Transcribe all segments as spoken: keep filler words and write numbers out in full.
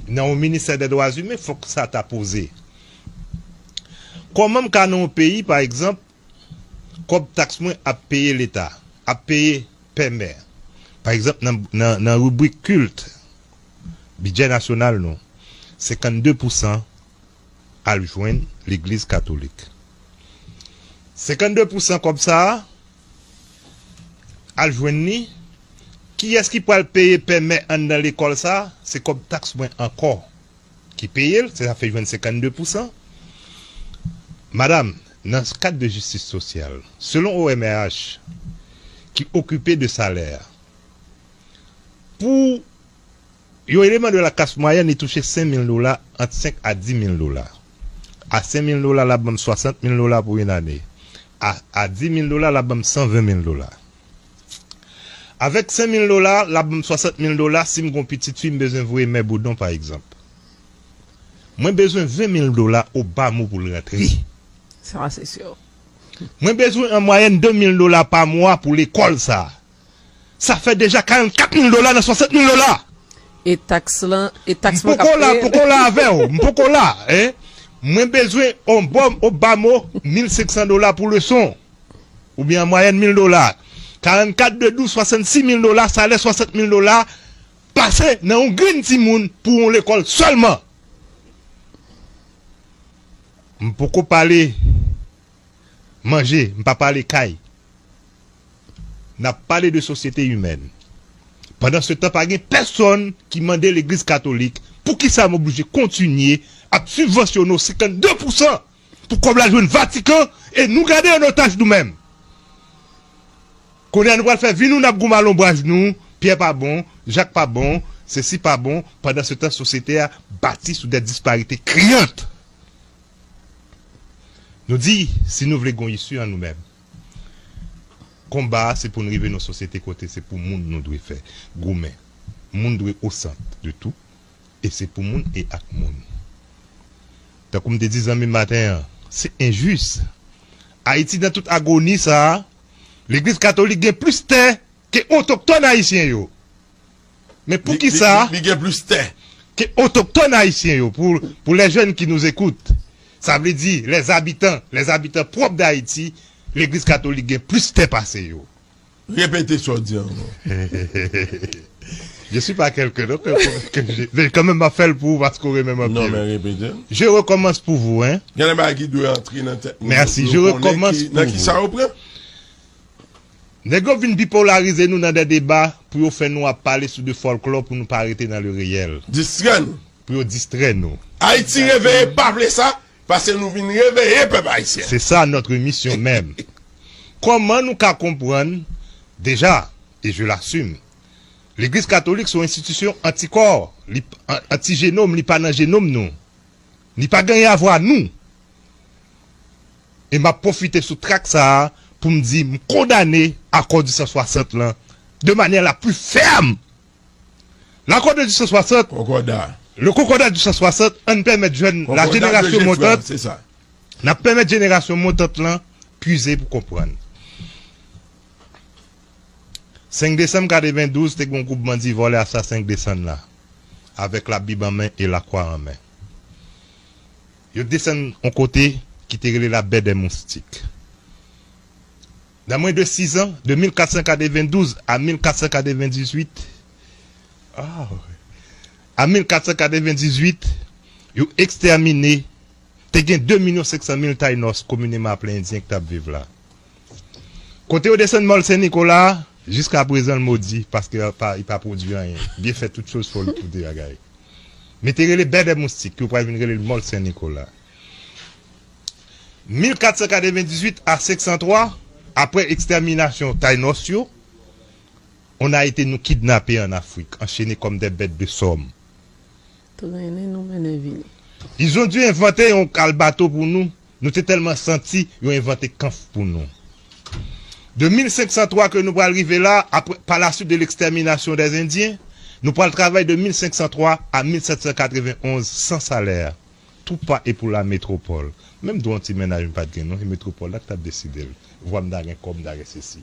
Nan yon ministè dè dwa imen, fòk sa ta poze. Kòman m ka nan yon peyi, pa egzanp, kòb taks mwen ap peye Leta, ap peye pè mè? Pa egzanp, nan, nan, nan ribrik kilt, bidjè nasyonal nou, senkannde pousan al jwenn legliz katolik. Senkannde pousan kòb sa a, al jwenn li, kiyès ki pral peye pè mè anndan lekòl sa a? Se kòb taks mwen ankò ki peye l, se sa fè jwenn senkannde pousan. Madanm, nan kad de jistis sosyal, selon O M R H, ki okipe de salè, pou yon eleman de la klas mwayèn, li touche senk mil dola, ant senk a dis mil dola. A senk mil dola, l ap ban m swasant mil dola pou yon ane. A, a dis mil dola, l ap ban m san ven mil dola. Avèk senk mil dola, l ap ban m swasant mil dola si m gon pitit fi m bezwen voye mè Boudon, pa egzanp. Mwen bezwen ven mil dola obamo pou l rantre. Sa, se si. Mwen bezwen an mwayèn de mil dola pa mwa pou lekòl sa. Sa fè deja karannkat mil dola nan swasant mil dola. E taks lan, e taks M mwen k ap poko la, peye. M poko la avè w. M poko la, en. Mwen bezwen on bòm, obamo, mil senk san dola pou leson. Oubyen an mwayèn mil dola. Karannkat de douz, swasannsis mil dola, salè swasant mil dola, pase nan yon grenn timoun pou yon lekòl sèlman. M poko pale manje, m pa pale kay. N ap pale de sosyete imèn. Pandansetan, pa gen pèsonn ki mande legliz katolik poukisa m oblije kontinye ap sibvansyone w senkannde pousan pou kòb la jwenn Vatikan e nou gade an otaj nou menm. Kounye a nou pral fè vi nou, n ap goumen al lonbraj nou, Pyè pa bon, Jak pa bon, sesi pa bon, pandansetan sosyete a bati sou de disparite kriyant. Nou di, si nou vle gon isi an nou menm, konba a se pou n rive nan sosyete kote se pou moun nou dwe fè goumen. Moun dwe o sant de tou, e se pou moun e ak moun. Tankou m te di zanmi m maten an, se enjis. Ayiti nan tout agoni sa a, legliz katolik gen plis tè ke otoktòn ayisyen yo. Men poukisa li gen plis tè ke otoktòn ayisyen yo, pou, pou les jeunes qui nous écoutent, sa vle di les habitants, les habitants propres d'Haïti, legliz katolik gen plis tè pase yo. Repete sa w di ankò. Je suis pas quelqu'un d'autre que, que je, mais quand même, m ap fè l pou ou paske w renmen m anpil. Non, men repete. Je recommence pour vous, hein. Gen de bagay ki dwe antre nan tèt nou. Merci, je recommence pour vous. Nan ki sa yo pran? Nèg yo vin bipolarize nou nan de deba pou yo fè nou ap pale sou de fòlklò pou nou pa rete nan le reyèl. Distrè nou. Pou yo distrè nou. Ayiti reveye pa vle sa, paske nou vin reveye pèp ayisyen. C'est ça notre mission même. Kòman nou ka konprann, deja, e je l'assume, legliz katolik se yon enstitisyon antikò, li, an-, antijenòm, li pa nan jenòm nou. Li pa gen anyen a vwa nou. E m ap pwofite sou trak sa a pou m di m kondane akò di san swasant lan de manière la plus ferme. L'accord de di san swasant, Kònkòda. Le concordat du san swasant, ann pèmèt jèn, la génération montante, n ap pèmèt jenerasyon montant lan pwize pou konprann. Senk desanm katrevendouz, te gen yon gwoup bandi vòlè asasen k desann la, avèk labib an men e lakwa an men. Yo desann yon kote ki te rele la baie des Moustiques. Nan mwens de sizan, de mil kat san katrevendouz a mil kat san katrevendizuit, ah, a mil kat san katrevendizuit, yo ekstèmine, te gen de milyon senk san mil Taïnos, komineman aple Endyen, ki t ap viv la. Kote yo desann Mòl Sen Nikola, jiska prezan l modi, paske l pa, li pa pwodui anyen. Dieu fait toutes choses, fò l pou de bagay. Men te rele Baie des Moustiques, yo pral vin rele l Mòl Sen Nikola. Mil kat san katrevendizuit a senk san twa, apre ekstèminasyon Taïnos yo, on a été nous kidnapper en Afrique, enchaînés comme des bêtes de somme. Trennen nou mennen vini. Ils ont dû inventer yon kal bato pou nou. Nou te tèlman santi, yo envante kanf pou nou. De mil senk san twa ke nou pral rive la, apre, par la suite de l'extermination des Indiens, nou pral travay de mil senk san twa a mil sèt san katrevenonz san salè. Tout pa e pou la métropole. Menm dwa yon ti mennaj m pa t gen non, se metropòl la ki t ap deside l. Vwa m ta gen, kò m ta gen, sesi.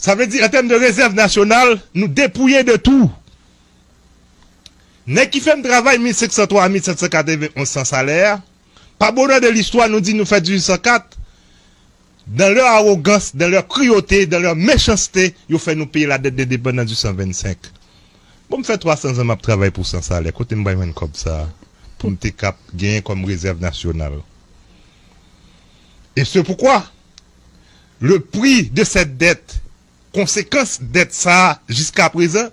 Sa vle di, an tèm de rezèv nasyonal, nou depouye de tou. Nèg ki fè m travay mil senk san twa a mil sèt san katrevenn onz san salè a, pa bonè de listwa, nou di nou fè dizuit san kat, dans leur arrogance, dans leur cruauté, dans leur méchanceté, yo fè nou peye la dette d'indépendance du san vennsenk. Bon, m fè twa san zan m ap travay pou san salè. Kote m bay jwenn kòb sa a pou m te kap genyen kòm rezèv nasyonal? Et c'est pourquoi le prix de cette dette, konsekans dèt sa a jiska prezan,